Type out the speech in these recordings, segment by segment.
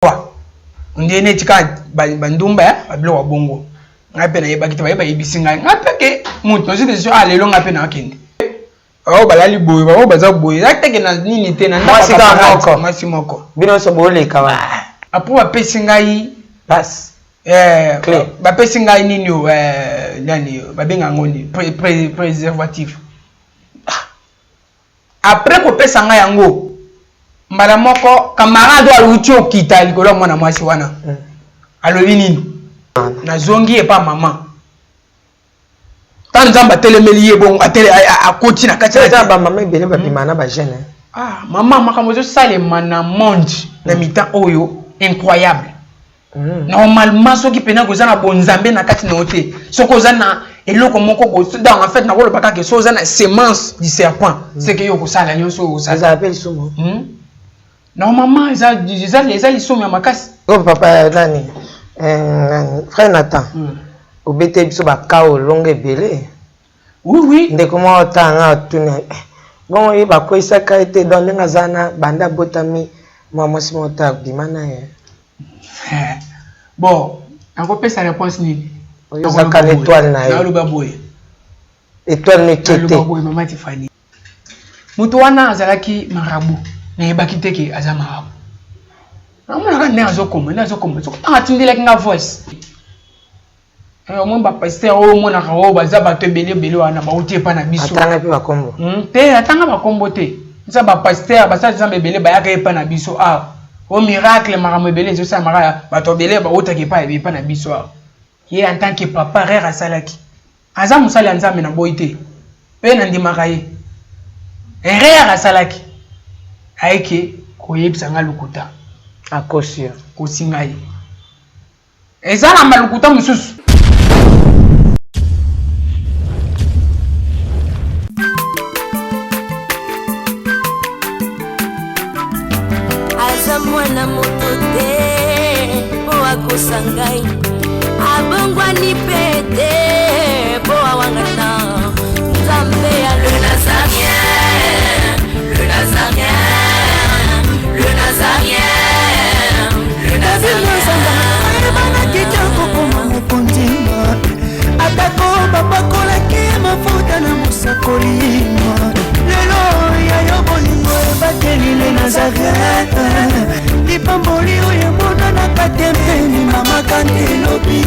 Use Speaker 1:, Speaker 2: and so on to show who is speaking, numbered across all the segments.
Speaker 1: Quoi nde neti kaka bandumba ya babiloko ya bongo ngai mpe nayebaki te baye bayebisi ngai ngai mpe ke moto nazwi decision ah lelo ngai mpe nakende baoyo balali boye baoyo baza boye eza teke na nini te na
Speaker 2: Mwasi kaka moko.
Speaker 1: mwasi moko
Speaker 2: Bino nyonso boleka wana.
Speaker 1: Ah, apres bapesi ngai
Speaker 2: Passe.
Speaker 1: eh,
Speaker 2: Clé.
Speaker 1: bapesi ngai nini oyo eh, nani babenga yango nini préservatif. Après kopesa nga yango, mbala moko camarade oyo awuti okita likolo ya mwana mwasi wana alobi nini? Nazongi epa mama. Tango Nzambe atelemeli ye bongo atele akoti na kati.
Speaker 2: Eza ba mama ebele babima na ba jeune.
Speaker 1: Ah mama, makambo ezosalema na monde na mi-temps oyo incroyable. Normalement soki pena koza na bonzambe na kati na yo te, soki oza na eloko moko bo, donc en fait nakoloba kaka soki oza na semence du serpent, c'est que yo okosala nyonso oyo osala.
Speaker 2: Ezala pe lisumu.
Speaker 1: Normalement eza eza eza lisumu ya makasi.
Speaker 2: Oh papa nani nani frère Nathan obeteli biso ba cas olonga ebele.
Speaker 1: Oui oui.
Speaker 2: Ndeko moko otanga nga atuni eh, bongo ye bakweyisaka ye te donc ndenge aza na banda abotami mwa mwasi moko te abima na ye.
Speaker 1: Bon, nakopesa réponse nini?
Speaker 2: Ozaka na étoile na yo.
Speaker 1: Naloba boye.
Speaker 2: Étoile ne kete.
Speaker 1: Naloba boye mama Tiffany. Moto wana azalaki marabout. Nayebaki te ke aza marabout. Namonaka nde azokoma, nde azokoma. Soki ntango atindelaki nga voice. Omoni ba pasteur oyo omonaka oyo baza bato ebele ebele wana bauti epa na biso.
Speaker 2: Atanga mpe bakombo.
Speaker 1: Te, atanga bakombo te. Eza ba pasteur basali Nzambe ebele bayaka epa na biso awa. O miracle makambo ebele ezosalamaka bato ebele bautaka epa epa na biso awa. Ye en tant que papa rere asalaki. Aza mosali ya Nzambe na boyi te. Pe na ndimaka ye. Erreur asalaki. Ayeke koyebisa nga lokuta.
Speaker 2: Akosi yo.
Speaker 1: Akosi ngai. Eza na malokuta mosusu.
Speaker 3: Aza mwana moto te mpo akosa ngai, abongwani mpe te mpo awangana Nzambe ya le Nazarien, le Nazarien, le Nazarien, le Nazarien.
Speaker 4: Ayebanaki te kokoma mokonzi, atako bapakolaki mafuta na mosakoli. Lelo ya yo bolingo ebateli le Nazareth, lipamboli oyo emonanaka te mpe limamaka nde elobi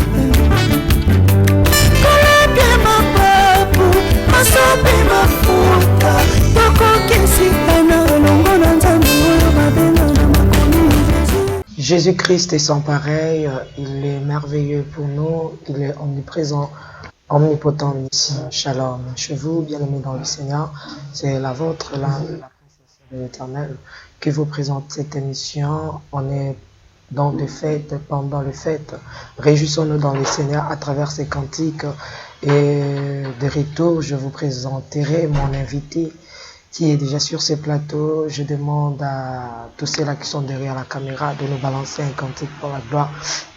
Speaker 4: kolapie mapapu masopi mafuta tokokisitana elongo na Nzambe oyo babenga na makomi Jésus.
Speaker 2: Jésus-Christ est sans pareil, il est merveilleux pour nous, il est omniprésent, omnipotent, omniscient. Shalom chez vous, bien-aimés dans le Seigneur, c'est la vôtre, la, la princesse de l'Éternel, qui vous présente cette émission. On est dans des fêtes, pendant les fêtes. Réjouissons-nous dans le Seigneur à travers ces cantiques. Et de retour, je vous présenterai mon invité qui est déjà sur ce plateau. Je demande à tous ceux-là qui sont derrière la caméra de nous balancer un cantique pour la gloire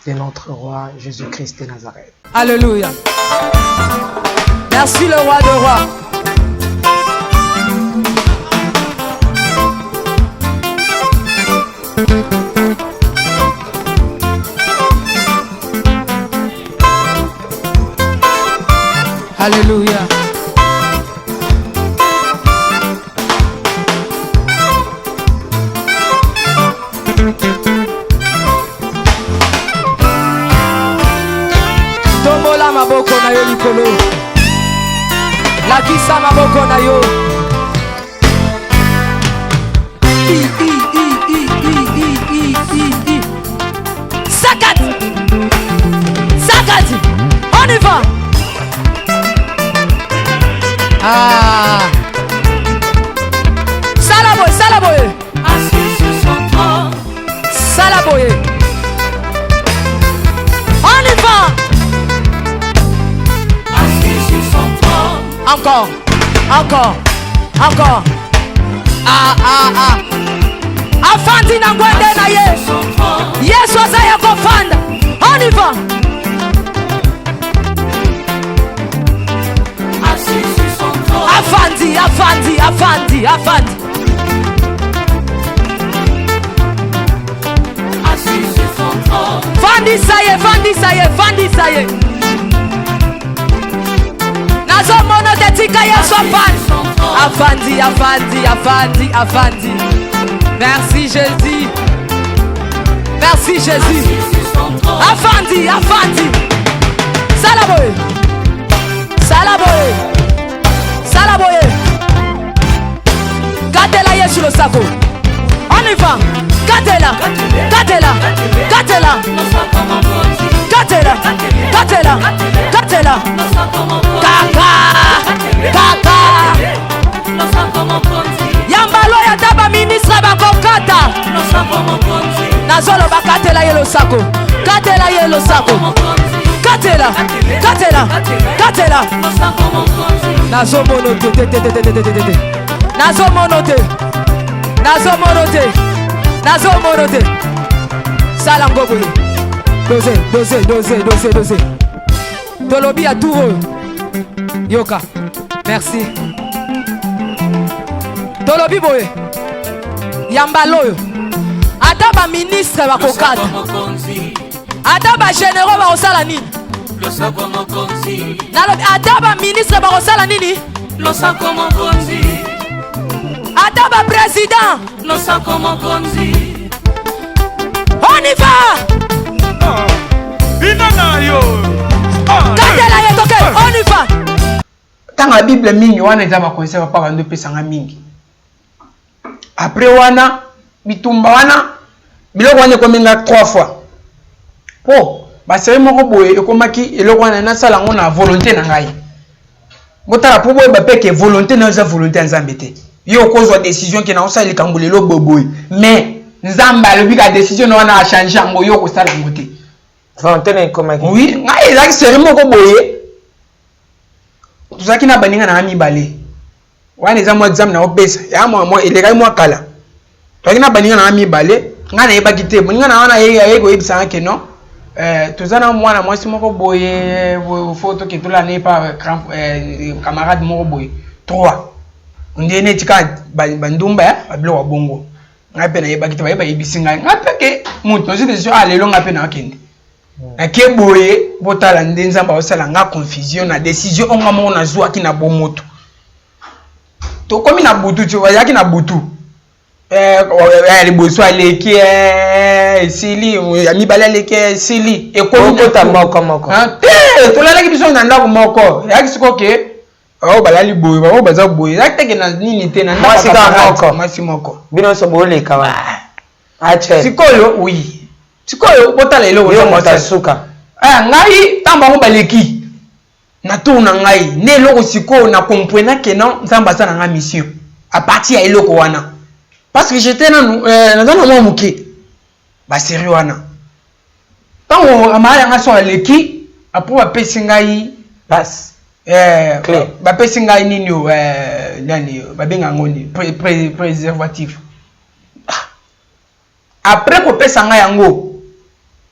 Speaker 2: de notre roi Jésus-Christ de Nazareth.
Speaker 5: Alléluia. Merci le roi de rois. Alléluia. Tombola maboko na yo likolo. Lakisa maboko na yo. I, I, I, I, I, I, I, I, I. Sakati. Sakati. On y va. Ah. Sala boye, sala boye.
Speaker 3: Assis sur son trône.
Speaker 5: Sala boye. On y va.
Speaker 3: Assis sur son trône.
Speaker 5: Encore, encore, encore. Ah, ah, ah. Afandi na ngwende na ye.
Speaker 3: Son trône.
Speaker 5: Yesu aza ya kofanda. On y va.
Speaker 3: Assis sur son trône.
Speaker 5: Afandi, afandi, afandi, afandi.
Speaker 3: Assis
Speaker 5: Vandisa ye, vandisa ye, vandisa ye. Nazomona te, tika Yesu afandi. Afandi, afandi, afandi, afandi. Merci Jésus. Merci Jésus. Afandi, afandi. Sala boye. Sala boye. Sala boye. Katela Yesu losako. On y va. Katela. Katela. Katela. Katela. Katela. Katela. Kaka. Kaka. Yambalo ya ta baministre bakokata. Nazoloba katela ye losako. Katela ye losako. Katela. Katela. Katela. Nazomono te te te te te te te te te. Nazomono te. Nazomono te. Nazomono te. Sala ngo boye. Dose, dose, dose, dose, dose. Tolobi ya tour oyo. Yoka. Merci. Tolobi boye. Ya mbala oyo. Ata ba ministre bakokata. Ata ba généraux bakosala nini? Nalobi ata ba ministre bakosala nini?
Speaker 3: Losako mokonzi.
Speaker 5: Ata ba président.
Speaker 3: Losako mokonzi.
Speaker 5: On y va.
Speaker 6: Bina na yo.
Speaker 5: Katela ye toke, on y va.
Speaker 1: Tanga Bible mingi wana eza ba conseil papa bando pesanga mingi. Après wana bitumba wana biloko wana ekomi nga 3 fois. Po baseri moko boye ekomaki eloko wana nasala yango na volonté na ngai. Botala po boyeba pe ke volonté na yo eza volonté ya Nzambe te. Yo okozwa décision ke naosala likambo lelo boye boye, mais Nzambe alobi ka décision na wana a changer yango, yo okosala yango te.
Speaker 2: Volonté na ekomaki.
Speaker 1: Oui, ngai ezalaki seri moko boye. Tozalaki na baninga na ngai mibale. Wana eza mwa examen na opesa. Ya mwa mwa elekaki mwa kala. Tozalaki na baninga na ngai mibale, ngai nayebaki te. Moninga na wana aye koyebisa ngai ke non, toza na mwana mwasi moko boye, faut toke tolala ye pa grand camarade moko boye. 3. Nde neti kaka bandumba ya babiloko ya bongo. Ngai mpe nayebaki te, baye bayebisi ngai. Ngai mpe ke moto nazwi décision, ah lelo ngai mpe nakende. Nake boye, botala nde Nzambe aosala nga confusion na décision oyo nga moko nazwaki na bomoto. Tokomi na butu, ti bazalaki na butu. Ya liboso aleki, esili, ya mibale aleki, esili. Ekomi na
Speaker 2: Okota moko moko.
Speaker 1: Ah, te, tolalaki biso na ndako moko. Eyaki sikoyo ke, oyo balali boye, oyo baza boye. Ezalaki teke na nini te, na ndako
Speaker 2: Mwasi
Speaker 1: ya
Speaker 2: kaka
Speaker 1: camarade.
Speaker 2: moko.
Speaker 1: Mwasi moko.
Speaker 2: Bino nyonso boleka wana. Achel.
Speaker 1: Sikoyo, oui. Sikoyo, botala eloko
Speaker 2: Yo
Speaker 1: nzambe
Speaker 2: moto
Speaker 1: asala.
Speaker 2: asuka.
Speaker 1: Ah, ngai, ntango bango baleki, na tour na ngai, nde eloko sikoyo na comprena ke non, Nzambe aza na ngai mission. À partir ya eloko wana. Parce que j'étais nanu, naza na mwa moke. Ba série wana. Ntango camarade ya ngai so aleki, après bapesi ngai
Speaker 2: Passe. Clé.
Speaker 1: Bapesi ngai nini oyo, nani, babenga yango nini? Préservatif. Après kopesa ngai yango,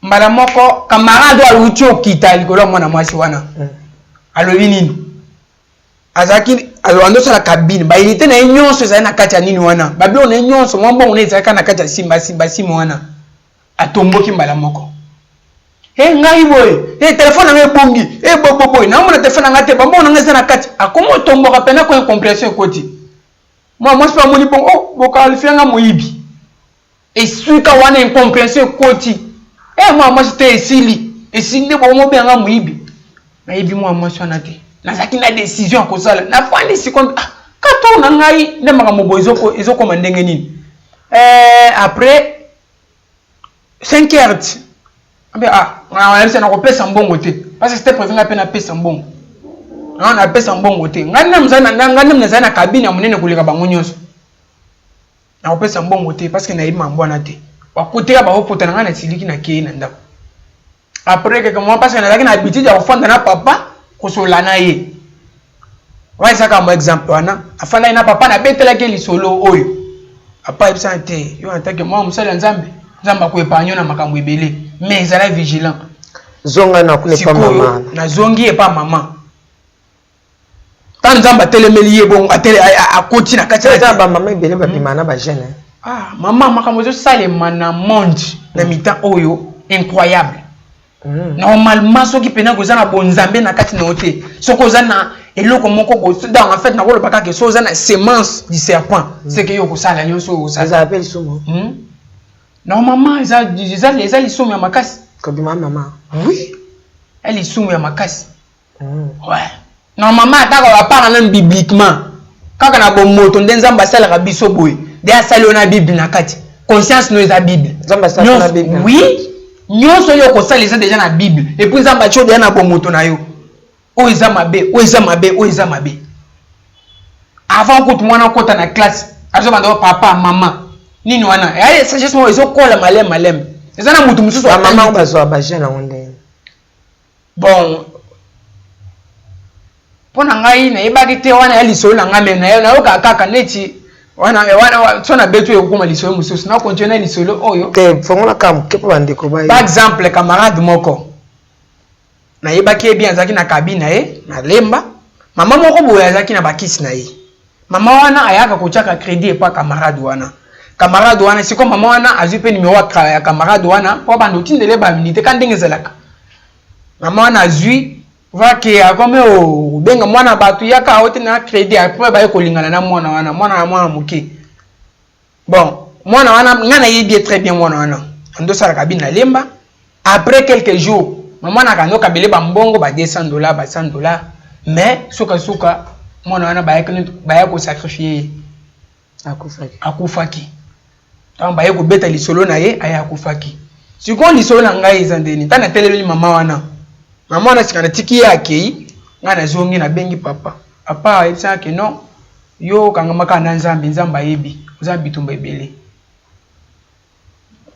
Speaker 1: mbala moko camarade oyo awuti okita likolo ya mwana mwasi wana. Alobi nini? Azalaki, aloba ndo sala cabine, ba unité na ye nyonso ezali na kati ya nini wana. Ba biloko na ye nyonso, mwa mbongo na ye ezalaki na kati ya sim, ba sim, ba sim wana. Atomboki mbala moko. Eh, ngai boye, eh, téléphone na ngai ebongi, eh, bo, bo, boye, naomona téléphone na ngai te, ba mbongo na ngai eza na kati. Akomi otomboka pena ko incompréhension ekoti. Mwa mwasi pe amoni bongo, oh, bokalifia nga moyibi. Esika wana incompréhension ekoti. Eh, mwa mwasi te esili. Esili nde bongo mobenga nga moyibi. Nayebi mwa mwasi wana te. Nazalaki na décision ya kosala. Nafandi sikoyo, ah, kato na ngai nde makambo boye ezokoma ndenge nini. Eh, après 5 heures, abe, ah, nayebisa na kopesa mbongo te. Parce que c'était prévu ngai pe napesa mbongo. Non, napesa mbongo te. Ngai nde mozali na, ngai nde nazali na cabine ya monene koleka bango nyonso. Nakopesa mbongo te parce que nayebi mambo wana te. Bakoteka bakokota na ngai na siliki na kei na ndako. Après quelques mois, parce que nazalaki na habitude ya kofanda na papa, kosola na ye. Wana ezalaka mwa exemple wana. Afandaki na papa, nabetelaki ye lisolo oyo. Papa ayebisaka te, yo en tant que mwana mosali ya Nzambe, Nzambe akoepargne yo na makambo ebele, mais ezala vigilant.
Speaker 2: Zonga na kuna epa
Speaker 1: Sikoyo,
Speaker 2: mama.
Speaker 1: nazongi epa mama. Tant Nzambe atelemeli ye bongo, akoti na kati ya
Speaker 2: Eza ba mama ebele babima na ba jeune, hein.
Speaker 1: Ah, mama, makambo ezosalema na monde na mi-temps oyo incroyable. Normalement soki mpena koza na bonzambe na kati na yo te, soki oza na eloko moko, donc en fait nakoloba kaka soki oza na semence du serpent, c'est que yo okosala nyonso oyo osala.
Speaker 2: Ezala mpe lisumu?
Speaker 1: Normalement eza lisumu ya makasi.
Speaker 2: Kobima mama?
Speaker 1: Oui, eza lisumu ya makasi. Ouais, normalement ataka bapara nanu bibliquement, kaka na bomoto nde Nzambe asalaka biso boye, nde asali oyo na Bible na kati, conscience no eza Bible.
Speaker 2: Nzambe asali na Bible?
Speaker 1: Oui, nyonso oyo okosala eza déjà na Bible, et puis Nzambe atie odeya na bomoto na yo, oyo eza mabe, oyo eza mabe, oyo eza mabe. Avant kutu mwana akota na classe, azobanda papa, mama, nini wana, sagesse moko ezokola maleme maleme. Eza na motu mosusu.
Speaker 2: Bamama bazwa bajeune yango ndenge?
Speaker 1: Bon, mpo na ngai nayebaki te wana ya lisolo na ngai, me nayokaka kaka neti wana wana so nabeti oyo ekokoma lisolo mosusu, na continue na lisolo oyo.
Speaker 2: Te, fongola kaka moke mpo bandeko
Speaker 1: ba. Par exemple, camarade moko nayebaki ye bien, azalaki na cabine na ye na Lemba. Mama moko boye azalaki na bakisi na ye. Mama wana ayaka kotiaka crédit epa camarade wana. Camarade wana sikoyo, mama wana azwi mpe numéro ya camarade wana mpo banda otindele baunité ka ndenge ezalaka. Mama wana azwi vake, akomi obenga mwana bato, yaka otinda crédit. Après baye kolingana na mwana wana, mwana na mwana moke. Bon, mwana wana ngai nayebi ye très bien. Mwana wana andosalaka bino na Lemba. Après quelques jours, mama wana akandi okabele bambongo ba 200 $, ba 100 $, mais sukasuka mwana wana baya kosacrifier ye.
Speaker 2: Akufaki?
Speaker 1: Akufaki. Ntango baye kobeta lisolo na ye, aye akufaki. Sikoyo lisolo na ngai eza ndeni? Ntango natelemeli mama wana, mama wana sika natiki ye akei, ngai nazongi, nabengi papa. Papa ayebisaka ke non, yo okangama kaka na Nzambe, Nzambe ayebi oza na bitumba ebele.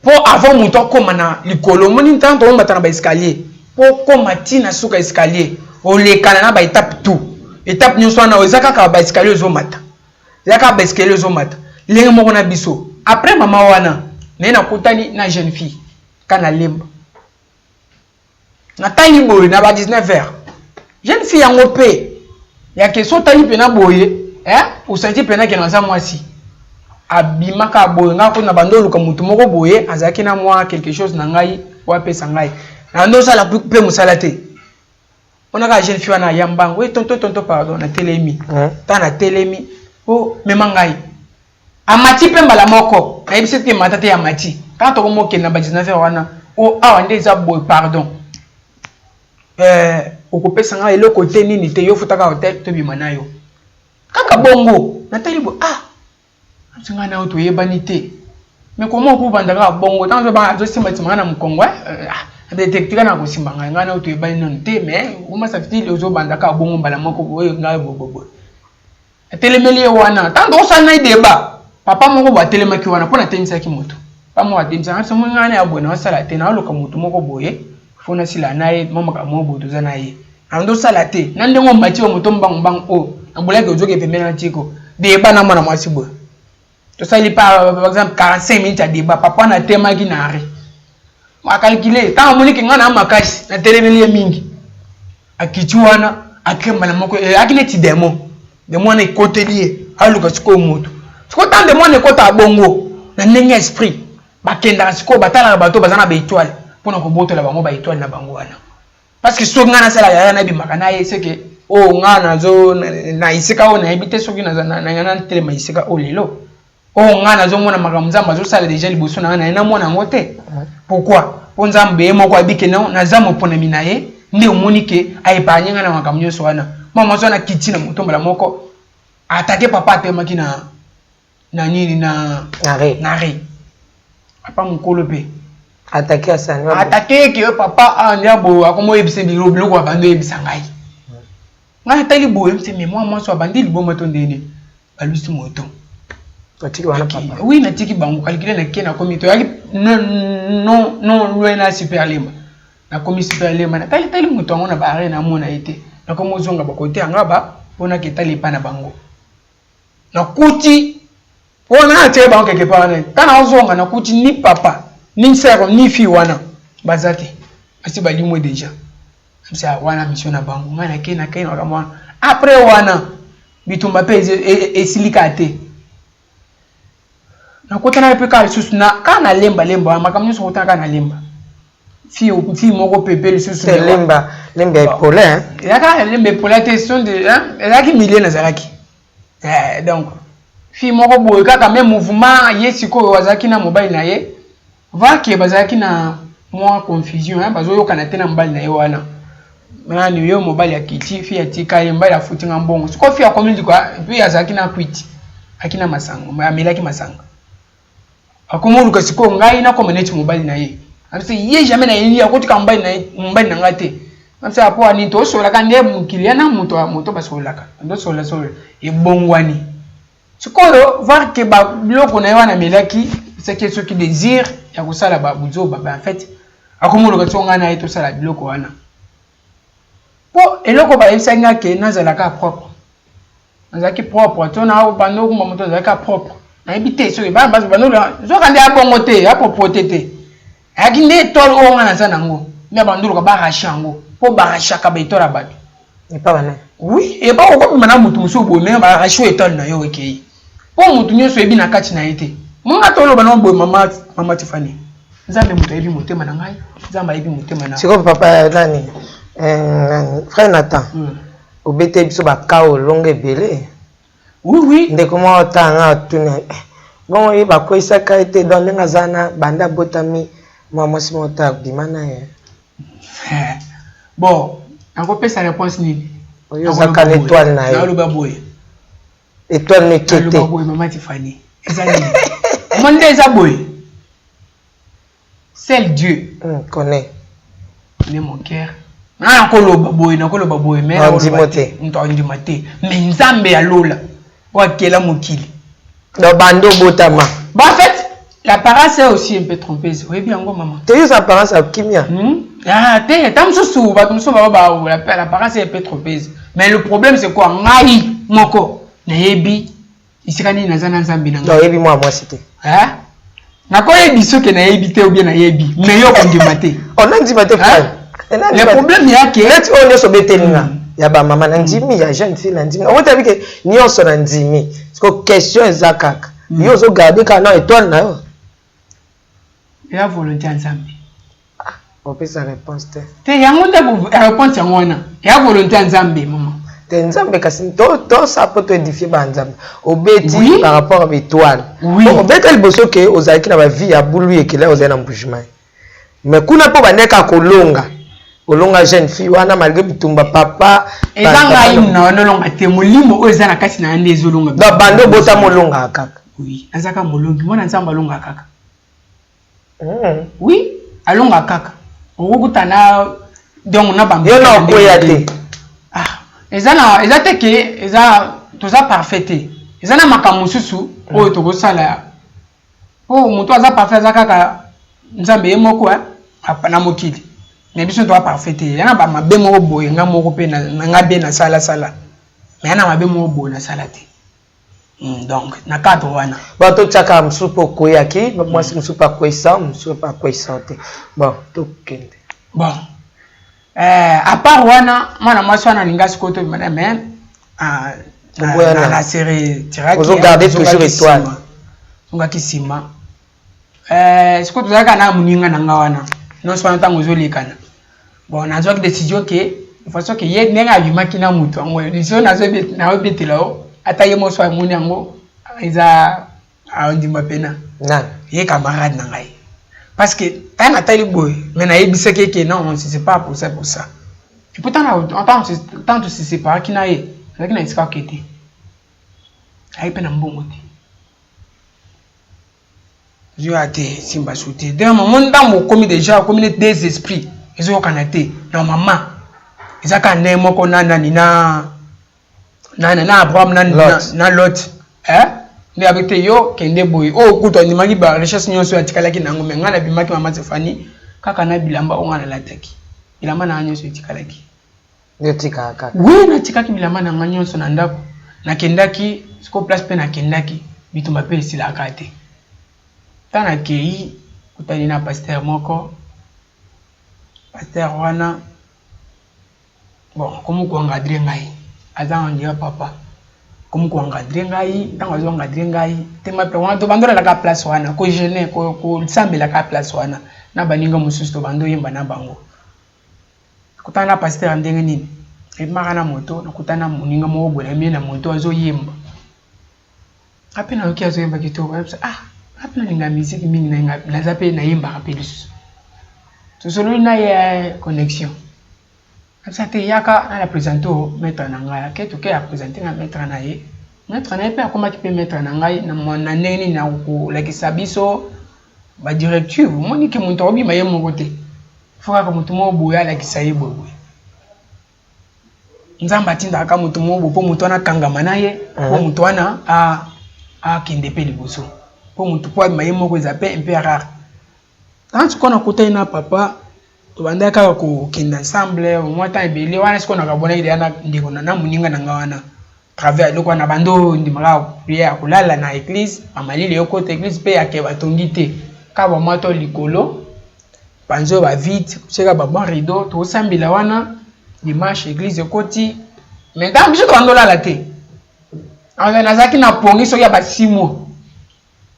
Speaker 1: Mpo avant moto akóma na likolo, omoni ntango tokombata na baescalier, mpo okóma ntina suka escalier, olekana na baétape tout, étape nyonso wana eza kaka baescalier ozomata, eza kaka baescalier ozomata. Ndenge moko na biso. Après mama wana naye, nakutani na jeune fille ka na Lemba. Natali boye na ba 19 heures, jeune fille yango mpe yake so otali mpena boye, eh, osanti mpena ke naza mwasi. Abimaka boye, ngai kuna bando oluka motu moko boye azalaki na mwa quelque chose na ngai po apesa ngai, na ndo osala mpe mosala te. Mpona kaka jeune fille wana aya mbango e, tonto, tonto, pardon, natelemi. Ta natelemi o mema ngai, amati mpe mbala moko. Nayebisi te mata te, amati. Kaka tokomokende na ba 19 heures wana, o awa nde eza boye, pardon, okopesa ngai eloko te, nini te, yo futaka hotel, tobima na yo kaka bongo. Natali boye, ah, ngai na yo toyebani te, mais comment okobanda kaka bongo? Ntango azosimba ngai na mokongo, tika na kosimba ngai, ngai na yo toyebani nano te, mais comment ça fait ozobanda kaka bongo mbala moko boye? Ngai boye atelemeli ye wana, ntango tokosala na ye débat, papa moko boye atelemaki wana mpo natelemisaki moto. Papa moko atelemisaki somo ngai na ya boye, naosala te, naoluka moto moko boye fo nasila na ye mwa makambo moko boye toza na ye, andosala te na ndenge omati oyo moto mbangu mbangu oyo nabolaki, ozoki pembeni na tiko débat na mwana mwasi boye. Tosali par exemple 45 minutes ya débat. Papa wana atemaki na arrêt, acalculer. Ntango amoniki ngai na makasi, natelemeli ye mingi, akiti wana, akembana moko eyaki neti démon. Démon wana ekoteli ye, aluka sikoyo moto. Sikoyo ntango démon wana ekotaka bongo na ndenge ya esprit, bakendaka sikoyo, batalaka bato baza na baétoile mpona kobotola bango baétoile na bango wana. Parce que soki ngai nasala yaya nabimaka na ye, seke oyo ngai nazo na esika oyo nayebi te soki natelema esika oyo lelo oyo ngai nazomona makambo Nzambe azosala déjà liboso na ngai, naye namona yango te. Pourquoi? Mpo Nzambe ye moko abike no naza moponami na ye, nde omoni ke aépargne ngai na makambo nyonso wana. Mwa mwasi wana kiti na moto mbala moko, atake papa atemaki na nini na
Speaker 2: na
Speaker 1: re papa mokolo mpe.
Speaker 2: Atake asani?
Speaker 1: Atake eke papa anya boye, akoma oyebisa biloko abandi oyebisa ngai. Ngai natali boye, mse me mwa mwasi abandi liboma to ndeni balusi moto.
Speaker 2: Otiki wana papa?
Speaker 1: Oui, natiki bango. Calcule, nake, nakomi, toyaki non non loin na Super Lemba. Nakomi Super Lemba, natali tali moto yango na bare, namona ye te. Nakomi ozonga bakote yanga ba mpona ketali epa na bango, nakuti wana atie bango quelque part wana. Ntango nazonga, nakuti ni papa, ni sœur, ni fille wana baza te, basi balimwe déjà. Msa wana mission na bango. Ngai nakei, nakei na makambo wana. Après wana bitumba mpe esilika te. Nakutana mpe kaka lisusu na kaka na Lemba. Lemba wana makambo nyonso, kutana kaka na Lemba. Fille moko pepe lisusu.
Speaker 2: Lemba, lemba epole, hein?
Speaker 1: Ezalaka lemba epole te, sont de, hein? Ezalaki milieu nazalaki. Eh, donc fille moko boye kaka même mouvement, ye sikoyo azalaki na mobali na ye, vake bazalaki na mwa confusion, hein? Bazoyokana te na mobali na ye wana. Nani yo mobali akiti, fille atika ye, mobali afuti nga mbongo. Sikoyo fille akomi likola, et puis azalaki na kwiti, aki na masango, amelaki masanga. Akomi oluka sikoyo ngai nakoma neti mobali na ye. Abisa ye jamais na ye akotika mobali na ye, mobali na ngai te. Abisa apo ani tosololaka nde mokili ya na moto moto basololaka. Ndosolola solola ebongwani. Sikoyo voir que ba biloko na ye wana amelaki esaki soki désir ya kosala ba buzoba, ba en fait akomi oluka sikoyo ngai na ye tosala biloko wana. Po eloko bayebisaki nga ke nazalaka propre. Nazalaki propre, to na bando okumba moto nazalaki propre. Nayebi te soki bana basi bando zoka nde abongo te, ya propreté te. Ayaki nde étoile oyo nga naza nango. Nde bando luka ba arracher yango. Po ba arrachaka ba étoile ya bato.
Speaker 2: Epa bana.
Speaker 1: Oui, epa okobima na moto mosusu boye, mais ba arracher étoile na yo ekei. Po moto nyonso oyebi na kati na ye te. Monga toloba na boye mama, mama Tiffany. Nzambe moto ayebi motema na ngai, Nzambe ayebi motema na.
Speaker 2: Sikoyo papa nani? Nani? Frère Nathan. Obeteli biso ba cas olonga ebele.
Speaker 1: Oui oui.
Speaker 2: Ndeko moko otanga atuni bongo ye bakweyisaka ye te, donc ndenge aza na banda abotami mwa mwasi moko te abima na ye.
Speaker 1: Bon, nakopesa réponse nini?
Speaker 2: Oyo ozaka na étoile na ye.
Speaker 1: Naloba boye.
Speaker 2: Étoile na eke te.
Speaker 1: Naloba boye mama Tiffany. Eza nini? Omoni nde eza boye. Seul Dieu
Speaker 2: connaît.
Speaker 1: Connaît mon cœur. Na nakoloba boye, nakoloba boye, mais
Speaker 2: Andimo te.
Speaker 1: Moto andima te. Mais Nzambe ya lola oyo akela mokili.
Speaker 2: Donc bando botama.
Speaker 1: Bon, en fait, l'apparence est aussi un peu trompeuse. Oyebi yango maman.
Speaker 2: Te yo apparence ya kimia.
Speaker 1: Ah, te, ta mosusu bato mosusu ba l'apparence est un peu trompeuse. Mais le problème c'est quoi? Ngai moko nayebi esika nini naza na Nzambe na ngai.
Speaker 2: Oyebi mwa mwasi te.
Speaker 1: Hein? Nakoyebi soki nayebi te ou bien nayebi, mais yo kondima te.
Speaker 2: Oh, nandima te frère.
Speaker 1: Le problème ya ke
Speaker 2: neti oyo nyonso obeteli nga ya bamama na ndimi, ya jeune fille na ndimi, okotabi ke nyonso na ndimi. Siko question eza kaka yo ozogarde kaka na étoile na yo.
Speaker 1: Eza volonté ya Nzambe.
Speaker 2: Opesa réponse te.
Speaker 1: Te, yango nde réponse yango wana ya volonté ya Nzambe, mama.
Speaker 2: Te, Nzambe kasi tosa mpo toédifie banzambe. Obeti par rapport à baétoile. Obeta liboso ke ozalaki na bavie ya bulu ekela, ozali na Mbujimai, mais kuna mpo bandeka kolonga, olonga jeune fille wana malgré bitumba papa.
Speaker 1: Eza ngai na wana olonga te, molimo oyo eza na kati na ya nde ezolonga.
Speaker 2: Donc bando obotama olongaka kaka.
Speaker 1: Oui, azaka molongi, mwana Nzambe alongaka kaka. Oui, alongaka kaka. Okokutana donc na
Speaker 2: bambo. Yo na okwea te.
Speaker 1: Ah, eza na eza te ke eza toza parfait te. Eza na makambo mosusu oyo tokosala po moto aza parfait aza kaka Nzambe ye moko na mokili. Mais biso toza parfait te. Ya na bamabe moko boye nga moko mpe na nga mpe nasalasala, mais ya na mabe moko boye nasala te. Donc na cadre wana.
Speaker 2: Bon, totiaka mosusu mpo okweyaki mwasi mosusu mpe akweyisa mosusu mpe akweyisa te. Bon, tokende.
Speaker 1: Bon, à part wana, mwana mwasi wana alinga sikoyo tobima, mais na se retiraki.
Speaker 2: Ozogarde toujours étoile.
Speaker 1: Ozongaki nsima. Sikoyo tozalaka na moninga na nga wana nyonso wana ntango ozolekana. Bon, nazwaki décision ke façon ke ye ndenge abimaki na moto yango, décision nazobetela yo, ata ye moso amoni yango eza andima pena ye camarade na ngai, parce que ntango natali boye, mais nayebisaki eke non, c'est pas pour ça, pour ça. Et pourtant ntango tose séparaki na ye, azalaki na esika oke te, aye mpe na mbongo te, zoya te, simba su te. Donc mama, ntango okomi déjà, okomi neti des esprits ezokokana te na mama, eza kaka ndenge moko na nani, na Abraham na Lot, eh? Nde abi te yo kende boye, oyo kutu andimaki ba richesse nyonso oyo atikalaki na yango. Mais ngai nabimaki, mama Stefani, kaka na bilamba oyo ngai nalataki, bilamba na ngai nyonso etikalaki.
Speaker 2: Nde otikaka kaka.
Speaker 1: Oui, natikaki bilamba na ngai nyonso na ndako, nakendaki sikoyo place mpe nakendaki bitumba mpe esilaka te. Ntango nakei, kutani na pasteur moko, pasteur wana, bon, akomi koencadre ngai, aza andira papa, akomi koencadre ngai. Ntango azo encadre ngai, tema mpe wana tobandolelaka place wana, kojeûner, kosambelaka place wana. Na baninga mosusu tobanda oyemba na bango. Nakutana na pasteur ya ndenge nini? Nabimaka na moto, nakutana na moninga moko boye nayembi ye na moto azoyemba. Nga pe nayoki azoyemba kitoko, nayebisa ah nga pe nalinga musique mingi naza pe nayembaka pe lisusu. Tosololi na ye connexion. Nayebisa te yaka na presente yo maitre na ngai. Ake toke a presente nga maitre na ye. Maitre na ye pe akomaki pe maitre na ngai na ndenge nini na kolakisa biso ba directive. Omoni ke moto akobima ye moko te. Faut kaka moto moko boye alakisa ye boye boye. Nzambe atindaka kaka moto moko boye po moto wana akangama na ye, po moto wana akende pe liboso. Po moto po abima ye moko eza pe un peu rare. Tango sikoyo nakutani na papa, tobandaki kaka kokende ensemble mwa temps ebele wana sikoyo nakabwanaki dejà na ndeko na moninga na nga wana. Travers eloko wana nabandi ondima kaka prière kolala na eglise, ba malili ekota eglise pe ya ke batongi te. Kaka ba mwa to likolo, panzi oyo ba vide, kotie kaka ba bon rideau, tozosambela wana dimanche eglise ekoti mais ntango biso tobandi olala te. Nazalaki na pongi soki ya ba 6 mois.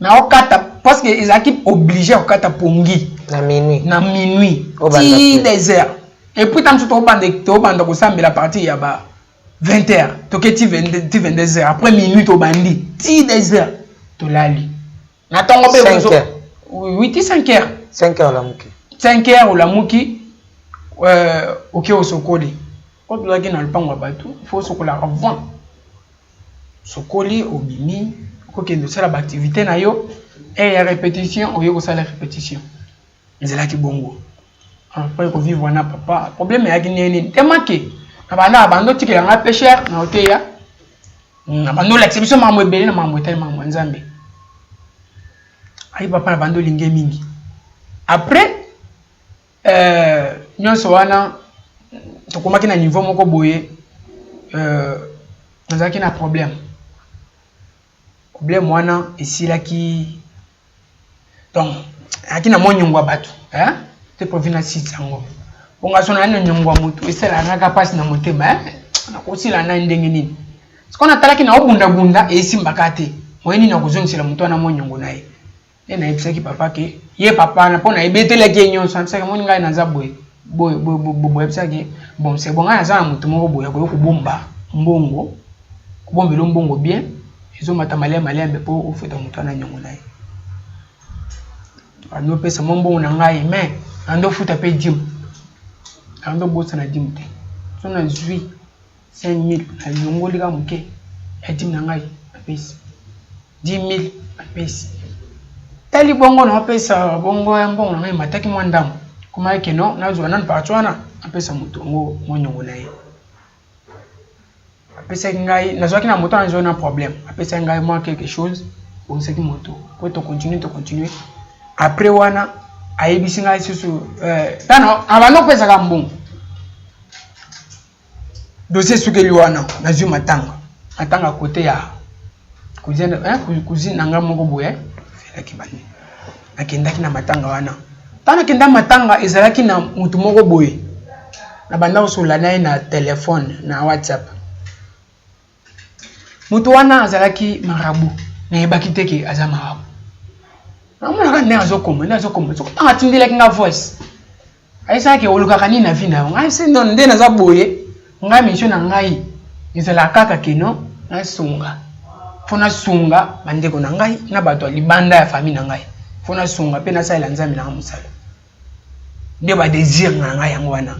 Speaker 1: Naokata parce que ezalaki obligé ya kokata pongi
Speaker 2: na minuit,
Speaker 1: na minuit ti des heures et puis ntango mosusu tobanda tobanda kosambela à partir ya ba 20 heures toke ti 22 heures après minuit tobandi ti des heures tolali na ntongo mpe oui ti 5 heures.
Speaker 2: 5 heures olamuki.
Speaker 1: 5 heures olamuki, oke osokoli po tozalaki na lopango ya bato, faut osokola avant. Osokoli obimi okokende osala ba activite na yo, heure ya repetition oye kosala repetition. Ezalaki bongo. Après kovivre na papa, problème eyaki ndenge nini? Tellement que na banda bando otikela ngai pe cher na oteya, na bando olakisa biso makambo ebele na makambo etali makambo ya Nzambe. Ayi papa na bando olingi ye mingi. Après nyonso wana tokomaki na niveau moko boye, nazalaki na problème. Problème wana esilaki donc azalaki na mwa nyongo ya bato hein? Te prévu na site yango bonga so nayaki na nyongo ya motu esalaka nga kaka mpasi na motema hein? Nakosila na ndenge nini? Sikoyo natalaki na obundabunda esimbaka te, moye nini nakozongisela motu wana mwa nyongo na ye. Nde nayebisaki papa ke ye papa wana mpo nayebetelaki ye nyonso, nayebisaki moni ngai naza boye boye boye boye, boyebisaki bon c'est bon, ngai naza na motu moko boye akoki kobomba mbongo, kobombela mbongo bien ezomata malembe malembe mpo ofuta moto wana nyongo na ye. Ando opesa mwa mbongo na ngai mais ando ofuta mpe dime, ando obosana dime te. So nazwi 5000 nalongoli kaka moke ya dime na ngai napesi 10000 napesi tali bongo naopesa bongo ya mbongo na ngai emataki mwa ndambo komaki keno nazwa nanu parti wana napesa moto yango mwa nyongo na ye. Apesaki ngai, nazwaki na moto wana na problème, apesaki ngai mwa quelque chose, bongisaki moto po to continue to continue. Après wana ayebisi ngai susu tano abanda kopesaka mbongo dossier esukeli wana, nazwi matanga matanga kote ya cousine, hein, cousine na ngai moko boye felaki bani, nakendaki na matanga wana. Ntango nakenda matanga ezalaki na motu moko boye na banda kosolola na ye na telefone na WhatsApp. Moto wana azalaki marabu, nayebaki te ke aza marabu. Namonaka ndenge azokoma, ndenge azokoma. Soki ntango atindelaki nga voice, ayebisaki ke olukaka nini na vie na yo. Ngai se non, nde naza boye, ngai mission na ngai ezalaka kaka keno nasunga. Fo nasunga bandeko na ngai na bato ya libanda ya famille na ngai. Fo nasunga mpe nasalela Nzambe na ngai mosala. Nde ba désir na ngai yango wana.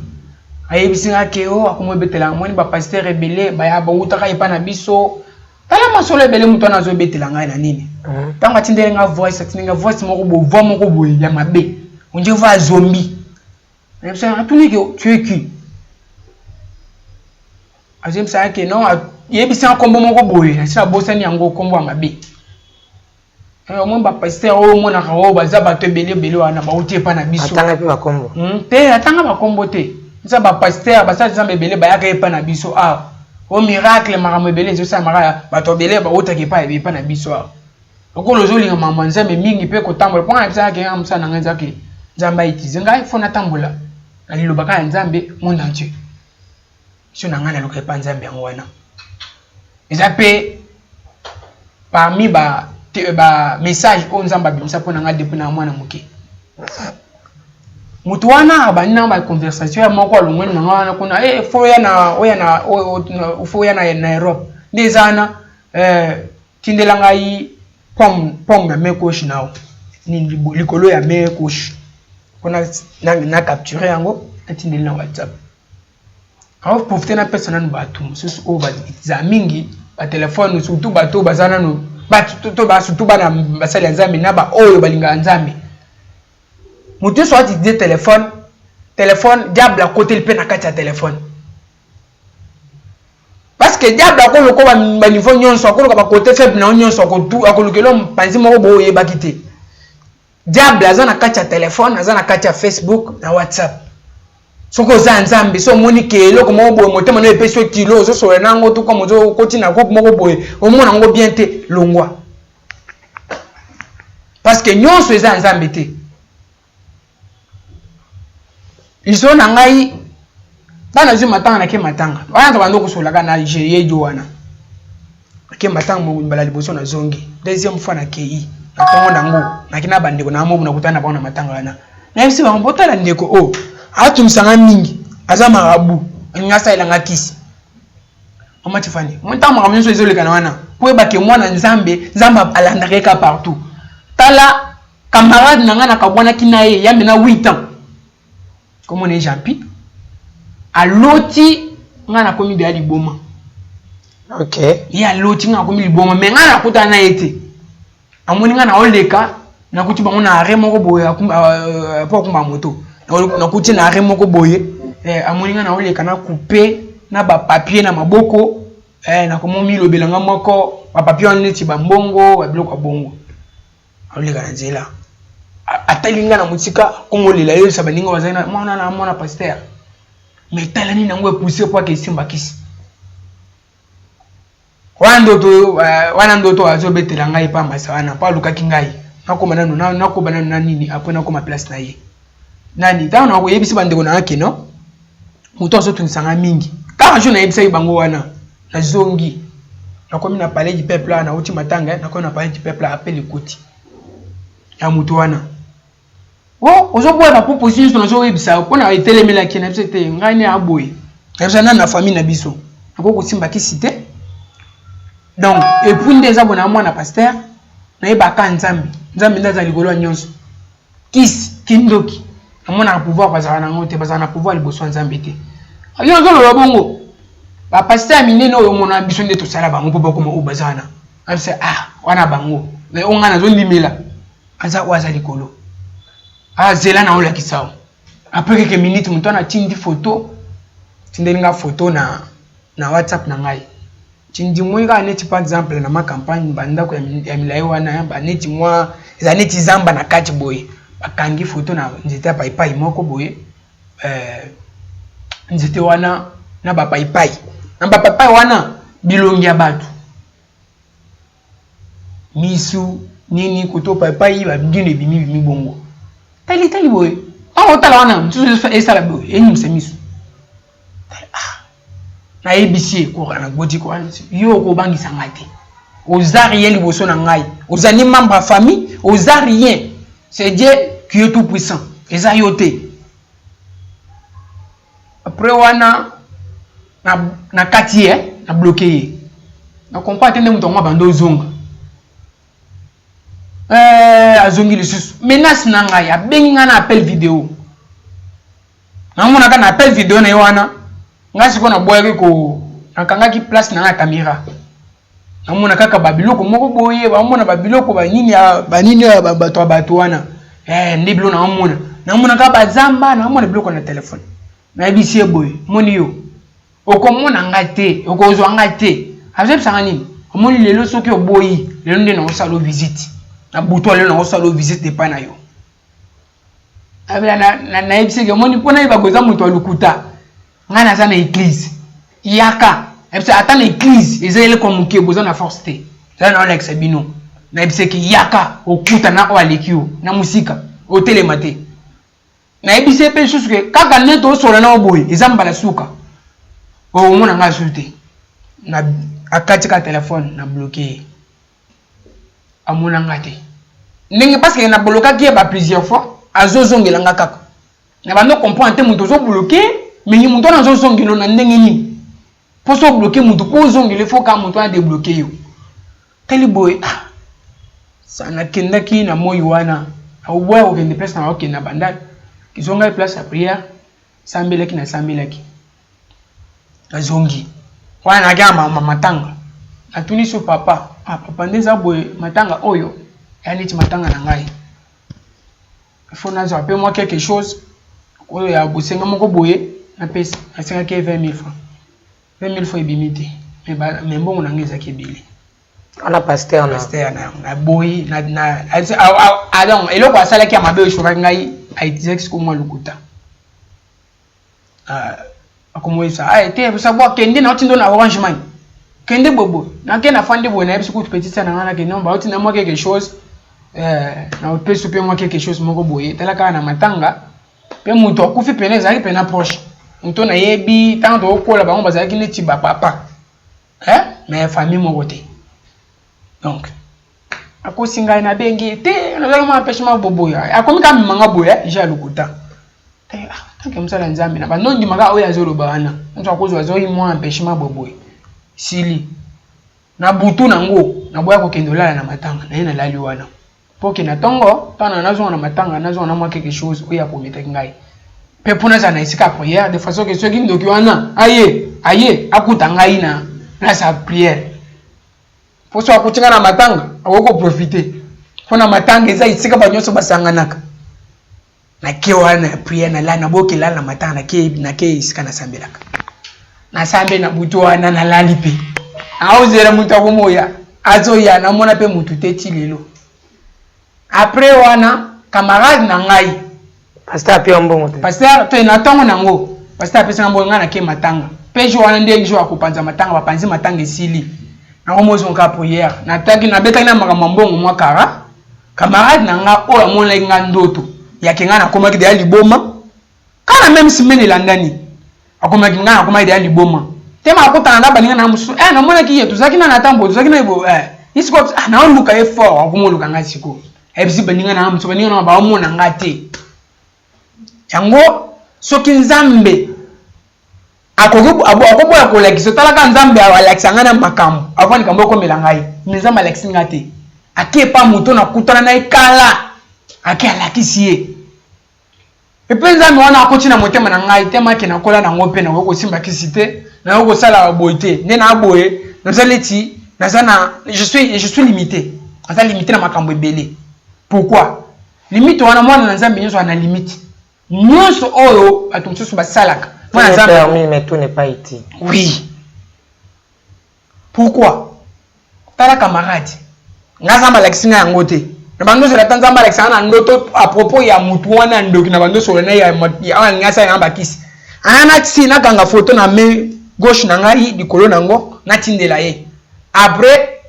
Speaker 1: Ayebisi nga ke o akomi obetela moni ba pasteur ebele baya bawutaka epa na biso. Tala masolo ebele moto wana azobetela ngai na nini. Ntango atindeli nga voice, atindeli nga voice moko boye, voix moko boye ya mabe. On dirait voix ya zombie. Ayebisi nga atuni ke tu es qui? Azoyebisa nga ke non, ayebisi nga kombo moko boye, asi nabosani yango kombo ya mabe. Omoni ba pasteur oyo omonaka oyo baza bato ebele ebele wana bauti epa na biso.
Speaker 2: Atanga mpe bakombo?
Speaker 1: Te, atanga bakombo te. Eza ba pasteur basali Nzambe ebele bayaka epa na biso awa. O miracle makambo ebele ezosalamaka bato ebele bautaka epa epa na biso awa. Lokola ozolinga makambo ya Nzambe mingi mpe kotambola mpo ngai nayebisaka ke ngai mosala na ngai eza ke Nzambe autilize ngai fo natambola na liloba kaka ya Nzambe monde entier. Mission na ngai naluka epa Nzambe yango wana. Eza mpe parmi ba message oyo Nzambe abimisa mpo na ngai depuis na mwana moke. Moto wana abandi na ba conversation ya moko alongwani na nga wana kuna eh faut oya na oya na faut oya na, na Europe nde eza wana eh, tindela ngai pomme pomme ya main gauche nao nini likolo ya main gauche mpona na, na capture yango natindeli na WhatsApp. Azo profiter napesa nanu batu mosusu oyo baza mingi ba telephone surtout bato oyo baza nanu bato to ba surtout bana basali ya Nzambe na ba oyo balingaka Nzambe. Moto nyonso ati telefone telefone diable akoteli mpe na kati ya telefone parce que diable akoluka ba niveau nyonso, akoluka ba côté faible na yo nyonso, akolukela mpanzi moko boye oyebaki te. Diable aza na kati ya telefone, aza na kati ya Facebook na WhatsApp. Soki oza ya Nzambe, soki omoni ke eloko moko boye motema nayo epesi yo kilo, ozosolola na yango tout comme okoti na groupe moko boye, omona yango bien te, longwa. Parce que nyonso eza ya Nzambe te. Lisolo na ngai ntango nazwi matanga nake matanga wana tobanda kosololaka na yejo wana nake matanga mbala liboso nazongi deuxième fois nakei na ntongo nango nake na bandeko na mobu nakutana na bango na matanga wana nayebisi bango botala ndeko oyo atungisa nga mingi aza marabu alingi asalela nga kisi mama Tifani ntango makambo nyonso ezolekana wana po oyeba ke mwana nzambe nzambe alandaka ye ka partout tala Camarade na nga nakabwanaki na ye ya mena 8 ans kombo na ye Jean-Pi aloti nga nakomi deya liboma.
Speaker 2: Okay.
Speaker 1: Ye aloti nga nakomi liboma mais nga nakutana na ye te. Amoni nga naoleka nakuti bango na arrêt moko boye po akumba moto. Nakuti na arrêt moko boye eh, amoni nga naoleka na coupe na ba papier na maboko eh, nakomomilobela nga moko ba papier wana neti ba mbongo ba biloko ya bongo. Aoleka na nzela atali nga na mosika akomolela yebisa baninga bazali na mwana na mwana pasteur mais tala nini yango epousse po ake esimba kisi wana ndoto eh, wana ndoto azobetela ngai epa masa wana po alukaki ngai nakoma nanu nakoba nanu na nini apres nakoma place na ye nani ntango nakoyebisi bandeko na nga keno moto azotungisa ngai mingi kaka jour nayebisaki bango wana nazongi nakomi na palais du peuple awa nauti matanga nakomi na palais du peuple appel ekoti ya moto wana o ozoboya baproposition nyonso nazoyebisa yo mpona etelemelaki na biso te ngai nde aboye nayebisa nani na famille na biso nakoki kosimba kisi te donc epuis nde eza bona mwana pasteur nayebaka nzambe nzambe nde aza likolo ya nyonso Kisi, kindoki, namonaka pouvoir bazalaka na yango te, bazalaka na pouvoir liboso ya Nzambe te. Yo ozoloba bongo, ba pasteur ya minene oyo omona biso nde tosala bango mpo bakoma oyo baza wana. Abisa ah wana bango, mais oyo ngai nazondimela aza oyo aza likolo. Ah zela na olakisa yo. Après quelques minutes moto wana atindi photo, atindeli nga photo na na WhatsApp na ngai. Tindimoi kaka neti par exemple na ma campagne ba ndako ya milayi wana ba neti mwa eza neti zamba na kati boye bakangi photo na nzete ya paipai moko boye eh, nzete wana na ba paipai na ba paipai wana bilongi ya bato misu nini koto paipai babino ebimi bimi bongo tali tali boye ntango otala wana mosusu esala boye enyimisa misu Ah, nayebisi ye kora naboti kora yo okobangisa ngai te oza rien liboso na ngai oza ni membre ya famille oza rien c'est Dieu qui est tout puissant eza yo te après wana na, na kati ye na bloke ye na comprendre te nde moto yango abanda ozonga eh, azongi lisusu menace na ngai abengi ngai na appel video Namonaka na appel video na ye wana ngai sikoyo naboyaki ko nakangaki place na ngai ya camera namona kaka babiloko moko boye bamona babiloko banini banini ya bato ya bato wana eh, nde biloko naomona namona kaka bazamba naomona biloko na telefone nayebisi ye boye moni yo okomona ngai te okozwa ngai te azoyebisa ngai nini omoni lelo soki oboyi lelo nde naosala visite na butu lelo naosala visite epai na yo Nayebisi ke omoni mpo nayeba koza moto ya lokuta ngai naza na eglise yaka nayebisa ata na eglise eza eleko moke boza na force te eza na olakisa bino nayebisa ke yaka okuta na oyo aleki yo na mosika otelema te nayebisi ye mpe lisusu ke kaka nde tosola na yo boye eza mbala suka okomona ngai lisusu te na akati ka telefone na bloke ye amona nga te ndenge parce que na bolokaki ye ba plusieurs fois azozongela nga kaka. Na bando comprendre te moto ozo bloquer, mais moto wana azozongela na ndenge nini? Mpo so obloquer moto mpo ozongela, il faut kaka moto wana débloquer yo. Tali boye, ah, sa nakendaki na moi wana, nakoboya kokende place na kokende na Bandal, ezongaki place ya prière, sambelaki nasambelaki. Nazongi wana nayaki na matanga, natuni so papa, ah papa nde eza boye matanga oyo ya neti matanga na ngai, il faut nazwa pe mwa quelque chose oyo ya bosenga moko boye napesa. Nasengaki ye 20 000 francs, 20 000 francs ebimi te, mais mbongo na ngai ezalaki ebele.
Speaker 2: Wana pasteur
Speaker 1: na pasteur na naboyi na na donc eloko asalaki ya mabe oyo eshokaki ngai, autilisaki sikoyo mwa lokuta. Akomoyebisa ah te bisa bo kende na otindo na Orange Money, kende bobo nake nafandi boye, nayebisi kutu petite sœur na ngai nakende non baotinda mwa quelque chose, na opesi mpe mwa quelque chose moko boye. Tala kaka na matanga mpe moto akufi pene, ezalaki pena proche, moto nayebi ntango tokokola, bango bazalaki neti bapapa, eh mais famille moko te. Donc akosi ngai, nabengi ye te, nazalaki mwa empêchement boboya, akomi kaka memanga boye ja lokuta. Tanke mosala Nzambe na bando ndimaka oyo azoloba wana, moto akozwa azwaki mwa empêchement boboye sili na butu nango, naboya kokende olala na matanga naye, nalali wana mpo ke na ntongo ntango nazonga na matanga, nazonga na mwa quelque chose oyo akometaki ngai, mpe mpo nazala na esika ya prière de façon ke soki ndoki wana aye aye akuta ngai na nasa prière, mpo so akuti ngai na matanga akoki koprofite, mpo na matanga eza esika bato nyonso basanganaka. Nake wana ya prière, nalali, naboki lala na matanga, nake nake esika nasambelaka, nasambe na butu wana, nalali mpe aozela moto akomoya, azoya, namona mpe motu te ti lelo. Après wana camarade na ngai
Speaker 2: Pasteur api mbongo te?
Speaker 1: Pasteur te, na ntongo nango pasteur apesanga mbongo, ngai nake matanga mpe jour wana nde jour akopanza matanga, bapanzi matanga esili nango, mozonga prière, nataki nabetaki na makambo ya mbongo mwa kara. Camarade na nga oyo amonaki nga ndoto yake nga nakomaki deya liboma, kaka na même semaine elandani akomaki nga nakomaki deya liboma te, ma akutana na baninga na mosusu, eh namonaki ye, tozalaki na natambo, tozalaki na ye boye, eh ye sikoyo, ah naoluka ye fort, akomoluka ngai sikoyo, ayebisi baninga na nga mosusu, baninga na nga baomona nga te. Yango soki Nzambe akoki akoboya kolakisa, talaka Nzambe alakisa ngai na makambo avant likambo ekomela ngai, mais Nzambe alakisi ngai te, ake epa moto nakutana na ye kala, ake alakisi ye epe Nzambe wana akoti na motema na ngai te, make nakola nango mpe nakoki kosimba kisi te, nakoki kosala boye te, nde na boye naza neti naza na je suis limité, naza limité na makambo ebele. Pourquoi limite wana? Mwana na Nzambe nyonso ana limite nyonso oyo bato mosusu basalaka.
Speaker 2: Mwana Nzambe permis, mais tout n'est pas utile.
Speaker 1: Oui, pourquoi? Tala camarade nga, Nzambe alakisi nga yango te, na bando ozela ata Nzambe alakisa nga na ndoto à propos ya mutu wana ya ndoki, na bando solo na ye awa alingi asala nga bakisi aya, nati nakanga foto na main gauche na ngai likolo nango, natindela ye. Après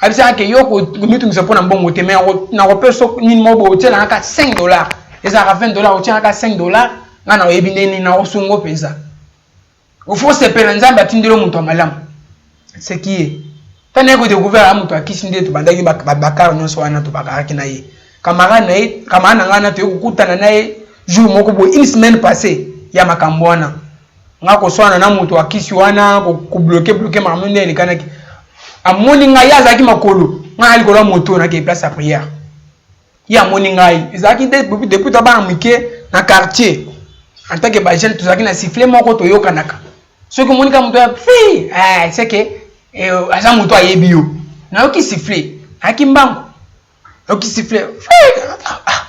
Speaker 1: abisaka ke yo komitungisa mpo na mbongo te, mais nakopesa nini moko boye, otielanga ka 5 $, ezalaka 20 $, otielanga ka 5 $, ngai na oyebi ndenge nini nakosungo mpenza. Ofo sepela, Nzambe atindeli moto ya malamu seki ye. Ntango naye kodécouvrir ya moto akisi, nde tobandaki bakar nyonso wana, tobakaraki na ye camarade na ye, camarade na ngai na toye kokutana na ye jour moko boye, une semaine passée ya makambo wana, nga koswana na moto akisi wana, kobloquer bloquer makambo nde elekanaki. Amoni ngai, ye azalaki makolo, ngai na likolo ya moto, nakei place ya prière, ye amoni ngai. Ezalaki depuis to bana mike na quartier, en tant que bajeune tozalaki na sifflet moko toyokanaka. Soki omoni kaka moto ya fi, c'est que aza moto ayebi yo. Nayoki sifflet, nayaki mbangu, nayoki sifflet, ah,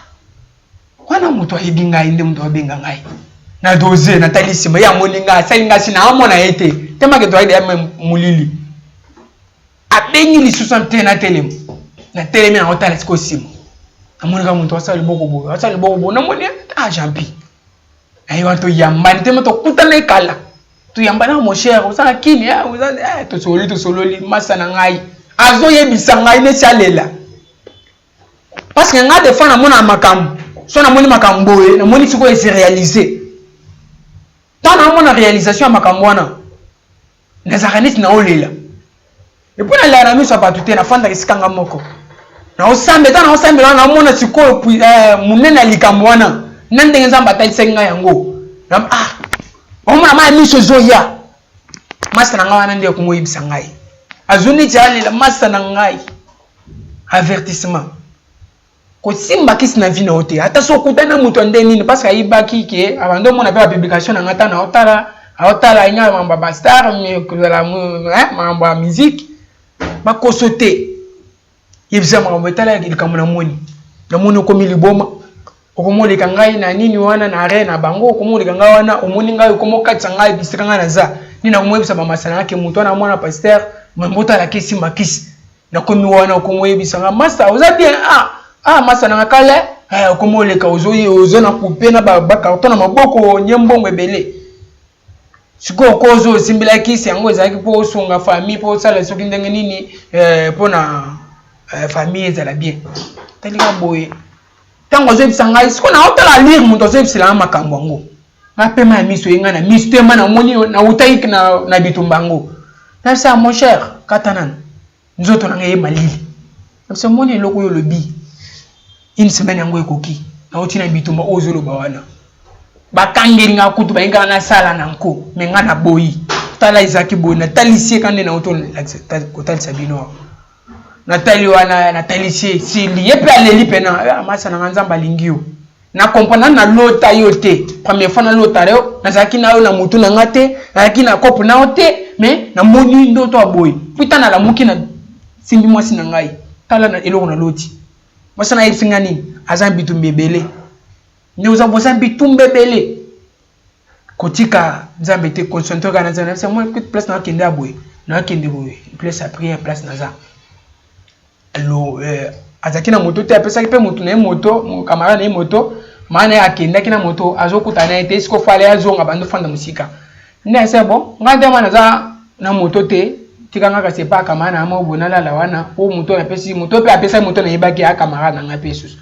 Speaker 1: wana moto ayebi ngai nde moto abenga ngai. Na dose natali nsima, ye amoni ngai, asali ngai si naamona ye te, temake toyaki deya molili. Abengi lisusu te, natelema, natelemi, naotala sikoyo nsima, namoni kaka moto asala liboko boye, asala liboko boye, namoni, ah, Jean-Pi aye wana, toyambani te, tokutana ekala, toyambani, mon cher, ozala kini, tosololi, tosololi, masa na ngai azoyebisa ngai neti alela, parce que ngai des fois namona makambo, so namoni makambo boye, namoni sikoyo ese réalise. Ntango naomona réalisation ya makambo wana, nazalaka neti naolela, et puis nalela na miso ya bato te, nafandaka esika nga moko, naosambe. Ntango naosambela wana, naomona sikoyo monene ya likambo wana. Na ndenge Nzambe atalisaki ngai yango. Na ah omona mayi miso ezoya. Masta na ngai wana nde akomoyebisa ngai. Azwi neti alela masta na ngai. Avertissement. Kosimba kisi na vie na yo te. Ata soki okutani na moto ya ndenge nini parce que ayibaki ke abandi omona pe ba publication na ngai ntango naotala aotala ye ngai makambo ya ba star kozala makambo ya musique bakoso te. Yebisa makambo etala likambo na moni. Na moni okomi liboma. Okomoleka ngai na nini wana na arrêt na bango okomoleka ngai wana omoni ngai okomokatisa ngai bisika ngai naza. Nini nakomoyebisa ba masana ke moto wana mwana pasteur mais mbotala ke simba kisi. Nakomi wana okomoyebisa ngai masta oza bien ah ah masta na kale eh okomoleka ozo ozo na coupe na ba, ba carton na maboko nye mbongo ebele. Sikoyo kozo osimbela kisi yango ezalaki mpo osunga famille mpo osala soki ndenge nini eh, mpo na eh, famille ezala bien. Talika boye ntango azoyebisa ngai sikoyo naotala lire moto azoyebisela ngai makambo yango ngai pema ya miso ye ngai na miso tema namoni nautaki na, na bitumba yango nayebisa mon cher kata nanu nzoto na ngai ye malili nayebisa moni eloko oyo olobi une semaine yango ekoki nauti na bitumba oyo ozoloba wana bakangeli ngai kutu baye ngai nasala na nko me ngai naboyi tala ezalaki boye natalisi ye ka nde nauti kotalisa bino awa natali wana natalisi ye sili ye mpe aleli mpena eh, masa na ngai nzambe alingi yo na comprendre nanu nalota yo te première fois nalota yo nazalaki na yo na motu na ngai te nazalaki na cope na yo te mais namoni ndoto ya boye puita nalamuki na simbi mwasi na ngai tala na eloko naloti mwasi na ayebisi ngai nini aza na bitumba ebele nde oza boza bitumba ebele kotika nzambe te concentre kaka na nzambe nayebisa moi place nakende ya boye nakende boye place ya prière place naza lo eh, azalaki na moto te apesaki mpe moto na ye moto camarade na ye moto maa na ye akendaki na moto azokutana na ye te siko fale azonga bando fanda mosika nde ase bon ngai nde ma naza na moto te tika nga kasi epa camarade na nga moko boye nalala wana po moto napesi moto mpe apesaki moto nayebaki ya camarade na ngai mpe susu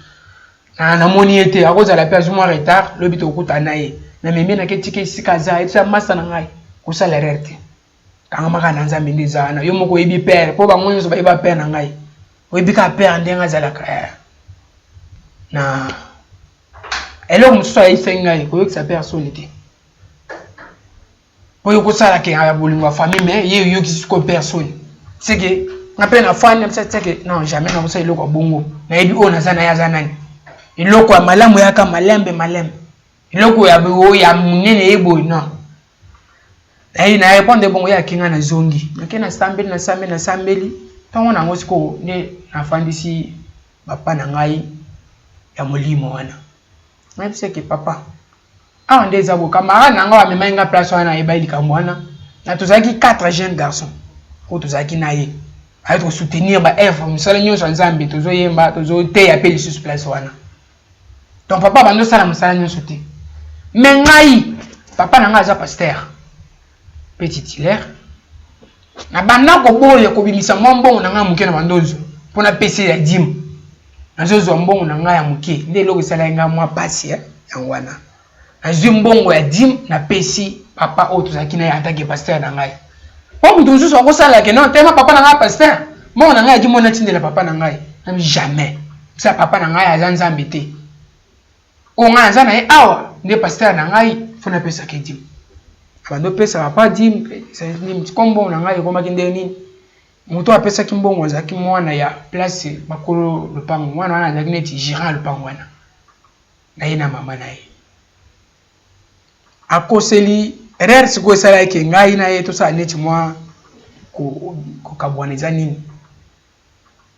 Speaker 1: Na namoni ye te akozala pe azwi mwa retard lobi tokokutana na ye na memi ye nake tika esika aza ayebisa masta na ngai kosala erreur te kangama kaka na nzambe nde eza wana yo moko oyebi père po bango nyonso bayeba père na ngai oyebi kaka père ndenge azalaka eh. Na eloko mosusu ayebisaki ngai koyokisa père soni te Po yo kosala ke ya bolingo ya famille mais ye oyokisi sikoyo père soni seke nga mpe na fani na seke non jamais nakosala eloko ya bongo nayebi oyo naza na ye aza nani eloko ya malamu eyaka malembe malembe eloko ya ya monene ye boye non naye na répondre bongo ye akinga na zongi nake nasambeli nasambeli nasambeli ntango na yango sikoyo nde nafandisi papa na ngai ya molimo wana nayebisaki papa Awa nde eza boye camarade na nga amemaki nga place wana ayebaki likambo wana na tozalaki 4 jeunes garçons oyo tozalaki na ye aye ko soutenir ba œuvre mosala nyonso ya Nzambe tozoyemba tozoteya pe lisusu place wana donc papa abandi osala mosala nyonso te mais ngai papa na ngai aza pasteur pe titulaire na banda koboya kobimisa mwa mbongo na ngai moke na banda ozwa mpo napesa ya dime nazozwa mbongo na ngai ya moke nde eloko esalaki ngai mwa mpasi eh, yango wana nazwi mbongo ya dime napesi papa oyo tozalaki na ye en tant que pasteur na ngai mpo moto mosusu akosala ke non tema papa na ngai pasteur mbongo na ngai ya dime wana natindela papa na ngai jamais sa papa na ngai aza nzambe te Oyo ngai naza na ye awa nde pasteur na ngai faut napesaka ye dime. Abandi opesa papa dime, kombo na ngai ekomaki ndenge nini? Moto oyo apesaki mbongo azalaki mwana ya place bakolo lopango, mwana wana azalaki neti gerant ya lopango wana na ye na mama na ye. Akoseli erreur sikoyo esalaki ke ngai na ye tosala neti mwa kokabwana eza nini?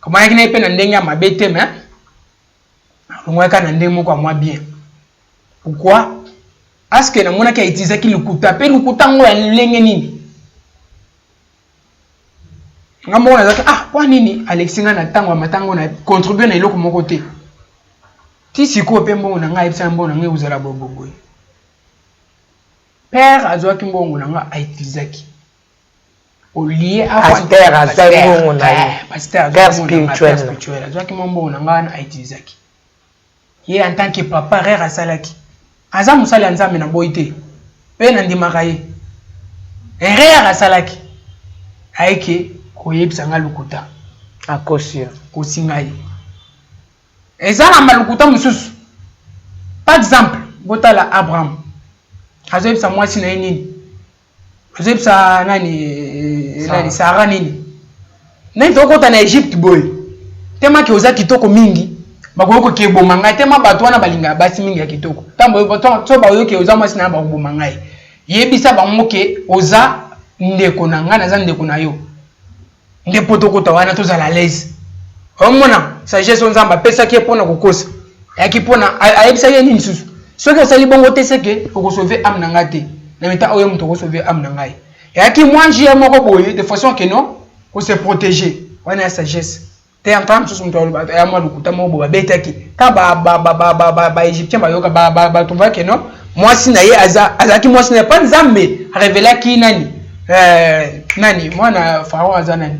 Speaker 1: Kabanaki na ye pe na ndenge ya mabe te mais Alongwaki kaka na ndenge moko ya mwa bien. Pourquoi? Parce que namonaki a utilisaki lokuta pe lokuta yango ya lolenge nini? Nga moko nazalaki ah mpo nini alekisi ngai na ntango ya matanga na contribuer na eloko moko te. Ti sikoyo pe mbongo na ngai ayebisa mbongo na ngai ekozala boye boye boye. Père azwaki mbongo na ngai a utilisaki. Olie
Speaker 2: Pasteur azwa mbongo na ye.
Speaker 1: Pasteur
Speaker 2: Père spirituel.
Speaker 1: spirituel azwaki mwa mbongo na ngai wana a utilisaki. Ye en tant que papa rare asalaki. Aza mosali ya Nzambe na boyi te. Pe na ndimaka ye. Erreur asalaki. Ayeke koyebisa ngai lokuta.
Speaker 2: Akosi yo.
Speaker 1: Akosi ngai. Eza na ba lokuta mosusu. Par exemple. Botala Abraham azoyebisa mwasi na ye nini, azoyebisa nani, nani Sara nini, nani tokota na Egypte boye, temaki oza kitoko mingi, bakoki kokeboma ngai. Tema bato wana balingaka basi mingi ya kitoko. Ntango so bayoki oza mwasi na, bakoboma ngai. Yebisa bango ke oza ndeko na ngai, naza ndeko na yo, nde mpo tokota wana tozala à l'aise. Omona sagesse oyo Nzambe apesaki ye mpona kokosa. Ayaki mpona ayebisaki ye nini lisusu? Soki osali bongo te, seke okosauve âme na ngai te. Na mita oyo moto okosauve âme na ngai, eyaki mwa njia moko boye de façon ke non, kose protéger wana ya sagesse te. En temps mosusu moto aloba ya mwa lokuta moko boye babetaki ka baégyptien, bayoka, batrouvaki ke non, mwasi na ye azalaki mwasi na ye, mpa Nzambe arevelaki nani, nani, mwana Pharaon aza nani,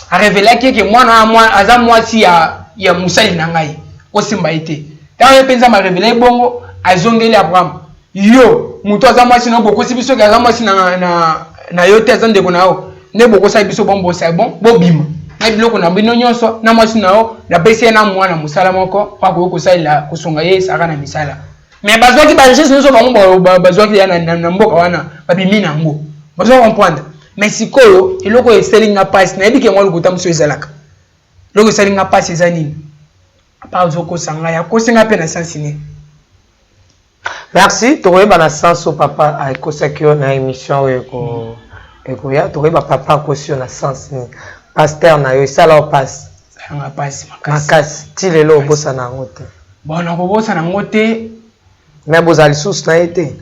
Speaker 1: arevelaki eke mwana aza mwasi ya mosali na ngai, osimba ye te. Ntango ye mpe Nzambe arevele ye bongo, azongeli Abraham: yo moto aza mwasi na yo, bokosi biso ke aza mwasi na yo te, aza ndeko na yo nde bokosali biso. Bon, bosa bon, bobima na biloko na bino nyonso na mwasi na yo. Napesi ye na mwana mosala moko mpo akoki kosalela, kosunga ye esaka na misala. Mais bazwaki barichesse nyonso bango, bazwaki ya na mboka wana, babimi na yango. Bazo comprendre. Mais sikoyo eloko oyo esali nga mpasi, nayebi ke mwa lokuta mosusu ezalaka. Eloko esali nga mpasi eza nini? Apa azokosa ngai, akosi ngai mpe na sansi nini?
Speaker 2: Merci. Tokoyeba na sens oyo papa akosaki yo na émission oyo ekoya. Tokoyeba papa akosi yo na sens nini, pasteur na yo. Esala yo mpasi?
Speaker 1: Esalanga mpasi.
Speaker 2: Makasi. Ti lelo obosana yango te?
Speaker 1: Bon, nakobosana yango te.
Speaker 2: Mais bozala lisusu na ye te?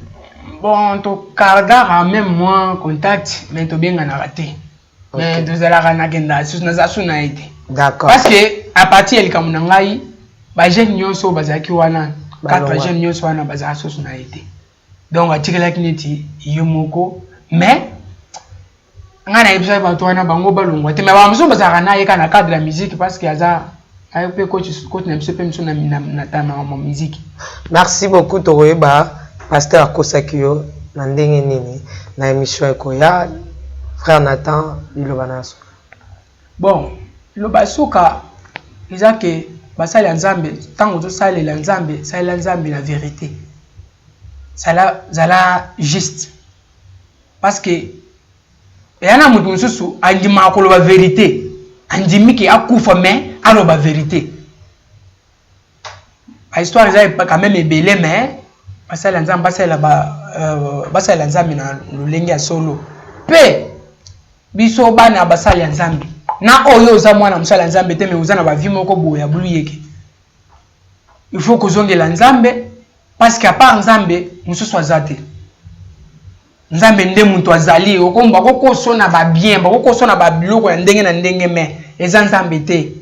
Speaker 1: Bon, togardaka même mwa contact, mais tobenganaka te. Mais tozalaka, nakenda lisusu, naza su na ye te. Parce que à partir ya likambo na ngai, bajeune nyonso oyo bazalaki wana, quatre jeunes nyonso wana, bazala susu na ye te. Donc atikelaki neti ye moko. Mais ngai nayebisaki bato wana, bango balongwa te. Mais bamosusu bazalaka na ye kaka na cadre ya musique, parce que aza aye mpe coach na biso mpe miso na tana musique.
Speaker 2: Merci beaucoup. Tokoyeba pasteur akosaki yo na ndenge nini na émission ekoya. Frère Nathan, liloba na suka.
Speaker 1: Bon, liloba suka eza ke basali ya Nzambe, ntango ozosalela Nzambe, salela Nzambe na vérité, zala, zala juste, parce que eya na moto mosusu andimaka koloba vérité, andimi ke akufa mais aloba vérité. Bahistoire eza quand même ebele, mais basalela Nzambe, basalela basalela Nzambe na lolenge ya solo. Mpe biso bana basali ya Nzambe, na oyo oza mwana mosali ya Nzambe te, mais oza na bavie moko boye ya bulu yeke, il faut kozongela Nzambe, parce que à part Nzambe, mosusu aza te. Nzambe nde moto azali. Bakokosona babien, bakokosona babiloko ya ndenge na ndenge, mais eza Nzambe te,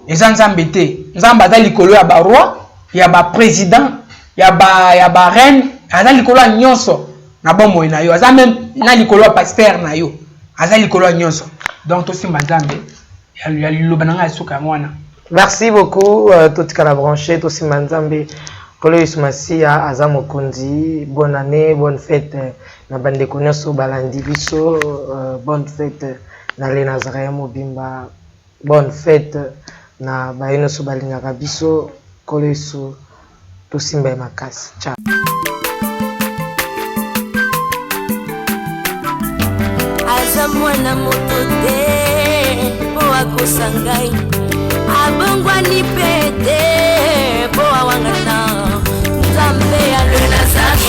Speaker 1: eza Nzambe te. Nzambe aza likolo ya baroi, ya baprésident, ya bareine, aza likolo ya nyonso na bomoi na yo, aza même na likolo ya pasteur na yo, aza likolo ya nyonso. Donc tosimba Nzambe. Ya liloba na ngai ya suka yango wana.
Speaker 2: Merci beaucoup. Totikala branché, tosimba Nzambe. Nkolo Yesu Masiya aza mokonzi. Bonne année, bonne fête na bandeko nyonso balandi biso. Bonne fête na le Nazaréen mobimba, bonne fête na baye nyonso balingaka biso. Nkolo Yesu, tosimba ye makasi. Ciao.
Speaker 4: Aza mwana moto te mpo akosa ngai, abongwani mpe te mpo awangana. Nzambe ya le Nazareth.